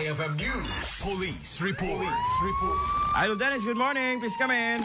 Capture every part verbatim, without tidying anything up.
F M News. Police report. Police report. Idol Dennis, good morning. Please come in.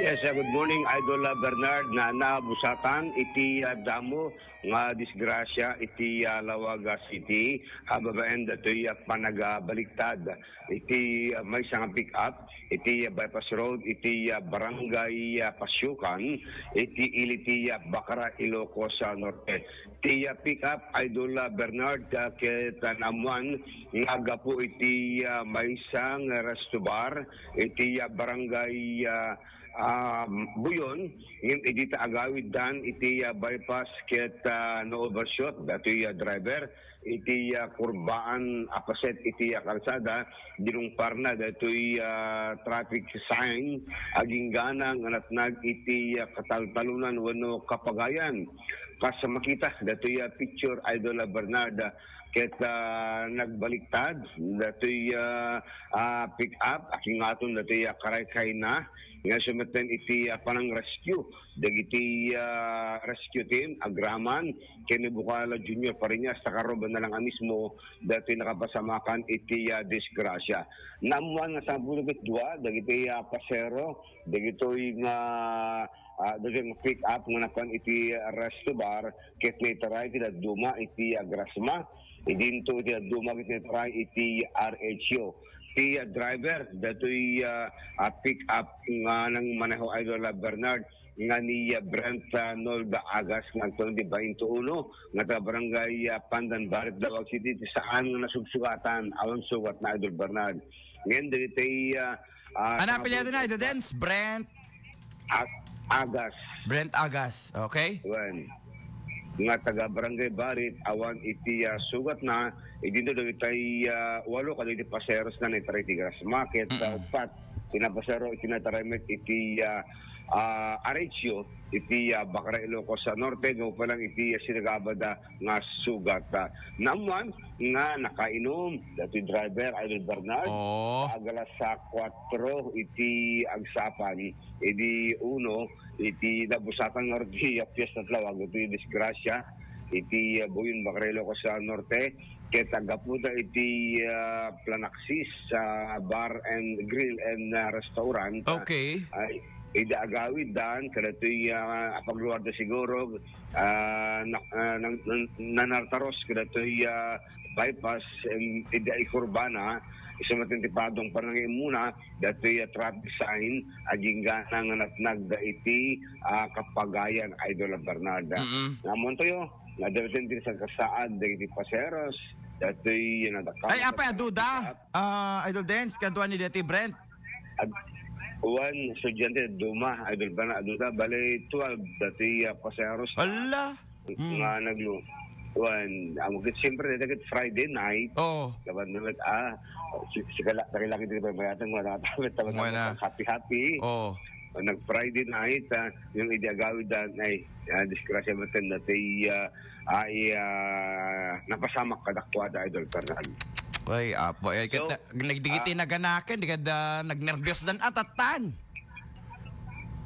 Yes, uh, good morning, Idol, uh, Bernard. Na nabusatan iti, uh, damo nga disgrasya iti, uh, Laoaga City, uh, babaen datoy, uh, panagabaliktad iti, uh, maysa nga pick-up iti, uh, bypass road iti, uh, barangay, uh, Pasyukan iti ili ti, uh, Bacara, Ilocos, uh, Norte. Ti, ah, pick-up, Idol, ah, Bernard, ah, ket, ah, naammuan nga gapu iti, ah, maysa nga resto bar iti, ah, barangay, ah, ah, Buyon, ngem idi ta agawiddan iti, ah, bypass ket, ah, na-overshoot datoy, ah, driver iti, ah, kurbaan a paset iti, ah, kalsada, dinungparna datoy, ah, traffic sign agingga nga natnag iti, ah, kataltalonan wenno kapagayan. Kas makita datoy, ah, picture, Idol, ah, Bernard, ah, ket, ah, nagbaliktad datoy, ah, ah, pick-up, akingaton datoy, ah, karaykayna, nga sumetten iti, ah, panang-rescue dagiti, ah, rescue team, agraman ken ni Bukal Junior Fariñas, ta karuba na lang a mismo datoy nakapasamakan iti, ah, disgrasya. Naammuan nga sangapulo ket dua dagiti, ah, pasero dagitoy nga, ah, dagiti nga pick-up nga napan iti resto bar ket naitaray iti dadduma iti, ah, Grasma. Idinto iti dadduma ket naitaray iti R H O. Ti, ah, driver datoy, ah, ah, pick-up nga nangmaneho, Idol, ah, Bernard, nga ni, ah, Brent, ah, Nolda Agas nga agtulo iti bainto uno nga taga barangay, ah, Pandan Barit, Laoag City, ti saan nga nasugsugatan. Awan sugat na, Idol Bernard. Ngayon, dagiti, ah, ah, Ano apelyido na, Idol Dens? Brent? Ag-, Agas. Brent Agas, okay? Wen. Nga taga Barangay Barit, awan iti, ah, sugat na, idinto dagiti, ah, walo kadagiti paseros na naitaray iti Grass Market, Mm-mm. ah, upat, ti napasero iti naitaray met iti, ah, ah, R H O, iti, ah, Bacara, Ilocos, ah, Norte, gapu pa lang iti, ah, sinagabada nga sugat. Ah, naammuan nga nakainom dati driver, Idol Bernard, Oo. Ag alas, ah, kuwatro iti agsapan, idi uno, iti nabusatan nga ruggi a piyesta ti lawag, iti disgrasya, iti, ah, Buyon, Bacara, Ilocos, ah, Norte, ket aggapuda iti, ah, Planaxis, ah, Bar and Grill and, ah, Restaurant, ah, Okay. ay, ida agawid dan, kadatoy, ah, apagluarda siguro, ah, na-, ah, nan-, nan-, nanartaros kadatoy, ah, bypass, em, ida ikurbana, isu met ti padong panangimmuna, datoy, ah, traffic sign, agingga nga natnagda iti, ah, kapagayan, Idol Bernarda. Mm-mm. Namuntoyo, nga datoy ti sangkasaad, dagiti paseros, datoy, nadakam, Ay, apay, aduda? Ah, Idol Dens, kadua ni dati Brent? Ad-, wan, estudyante, duma, Idol Bernard, aduda, bale, twelve, dati, ah, paseros. Ala! Mm. Nga naglu-, wan, amo ket siyempre, dagiti Friday night, Oo. laban na met, ah, si, si kala-, kailangan dito, may mayatang, wala, wala, Wala. happy-happy. Oo. Nag-Friday night, ah, yung idi agawid, ah, ay, ah, disgrasya met, dati, ah, ay, ah, napasamak kadakuada, Idol Bernard. Ay, apo, eh, So, ket, ah, nagdigiti ah, naganaken, di kada nagnerbyos dan atatan.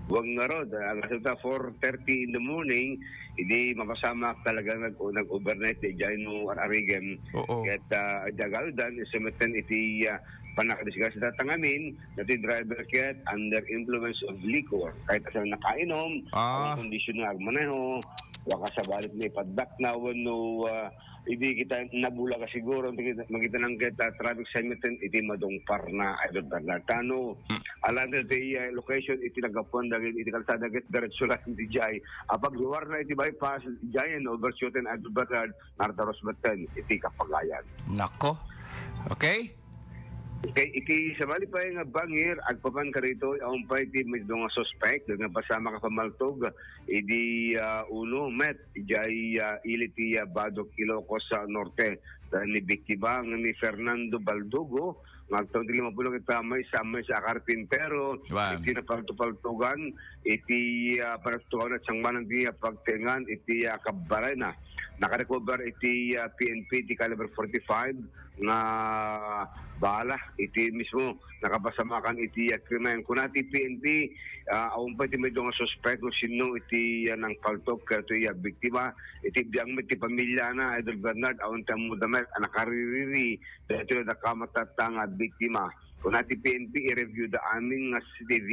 Wag nga rod, ah, alas ta four thirty in the morning, idi mapasamak talaga nag-, nag-overnight di jay no ar-arigem. Oo. Ket, ah, di agawid dan, isu met iti, ah, panakadisgrasya ta tangamin, dati driver ket under influence of liquor. Kahit asa nakainom, Ah. ang kondisyon nga agmaneho, waka sabali ti naipaddak na wenno, ah, idi kita nabulaga siguro, makita lang ket, ah, traffic sign met iti madungparna, Idol Bernard. Tano, Hmm. alam na ti, ah, location, iti nagapuan dagiti, iti kalsada ket diretso lang iti jay. Apag luar na iti bypass, jay and overshooting, Idol Bernard, nardaros met iti kapagayan. Nako. Okay? Okay, iti sabali pay nga bangir, agpapan kadaytoy, awan pay ti mitdo nga suspek, nga pasamak a pamaltog, idi, ah, uno, met, jay, ah, ili ti, ah, Badoc, Ilocos, ah, Norte. Ni biktima nga ni Fernando Baldugo, nga agtawen ti lima pulo ket, ah, maysa, maysa a karpintero, Wan. iti napaltupaltugan, iti, ah, panagtutukan a sangwanan ti, ah, pagtaengan, iti, ah, kabbalayna. Nakarecover iti, ah, P N P ti caliber forty-five nga bala, iti mismo nakapasamakan iti, ah, krimen. Kuna ti P N P, ah, awan pay ti maidua nga suspek no sinno iti, ah, nangpaltok kadatoy, ah, biktima. Iti biag met ti pamiliana, Idol Bernard, awan ti ammodda met a nakaririri daytoy a nakamatata nga biktima. Kuna ti P N P, i-review da amin nga C C T V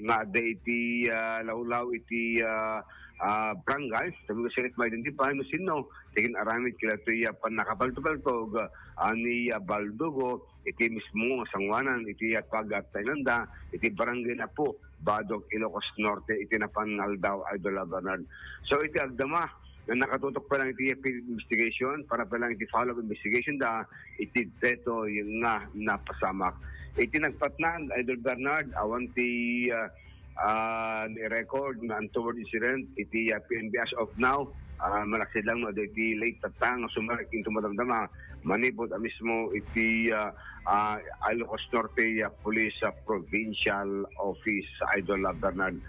nga adda iti, ah, lawlaw iti, ah, ah, barangay. Sabi ko, siya ma-identify no sinno ti gin-aramid kadatoy, ah, pannakapaltupaltog, ah, ni, ah, Baldugo, iti mismo nga sangwanan iti, ah, pagtaenganda iti Barangay Napo, Badoc, Ilocos Norte, iti napan nga aldaw, Idol Bernard. So, iti agdama, nga nakatutok pa lang iti investigation, para pa lang iti follow-up investigation da, iti daytoy nga napasamak. Iti nagpatnag, Idol Bernard, awan ti, ah, ah, ni-record nga untoward incident iti, ah, P N P as of now. Ah, malaksid lang no, iti late tatta nga sumarek into madamdama manipud a mismo iti, ah, ah, Ilocos Norte, ah, Police, ah, Provincial Office, Idol, ah, Bernard.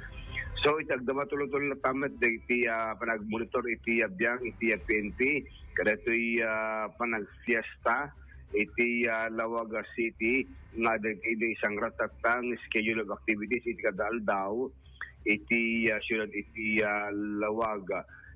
So, iti agdama tulo-tulo na tamet, iti, ah, panagmonitor iti, ah, biag, iti, ah, P N P, kadatoy, ah, panagfiesta, iti, ah, Lawag, ah, City, nga dagiti isang ratattang schedule of activities iti kada aldaw, iti, ah, siyudad iti, ah, Lawag.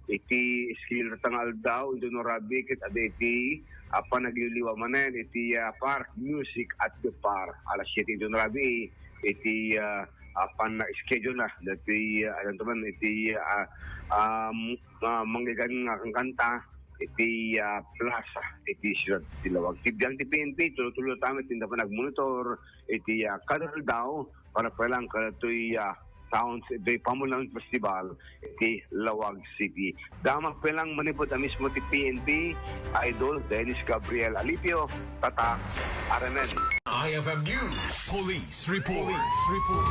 Iti schedule tang aldaw, iti unarabi ket adda iti, ah, panagliwliwa manen iti, ah, park, music at the park. Alas siete iti unarabi, iti, ah, ah, panna-schedule na, dati, ah, ano to man, iti, ah, ah, m-, ah, manggigan nga kankanta, iti, ah, plaza, iti siyudad ti Lawag. Ti biag ti P N P, tulo-tulo tamet, tinda pa nagmonitor, iti, ah, kada aldaw, para pa lang kadatoy, ah, sounds, iti Pamulang Festival, iti Lawag City. Damag pa lang manipud a mismo ti P N P, Idol Dennis Gabriel Alipio, Tatak, Aramen. I F M News. Police Report. Police Report.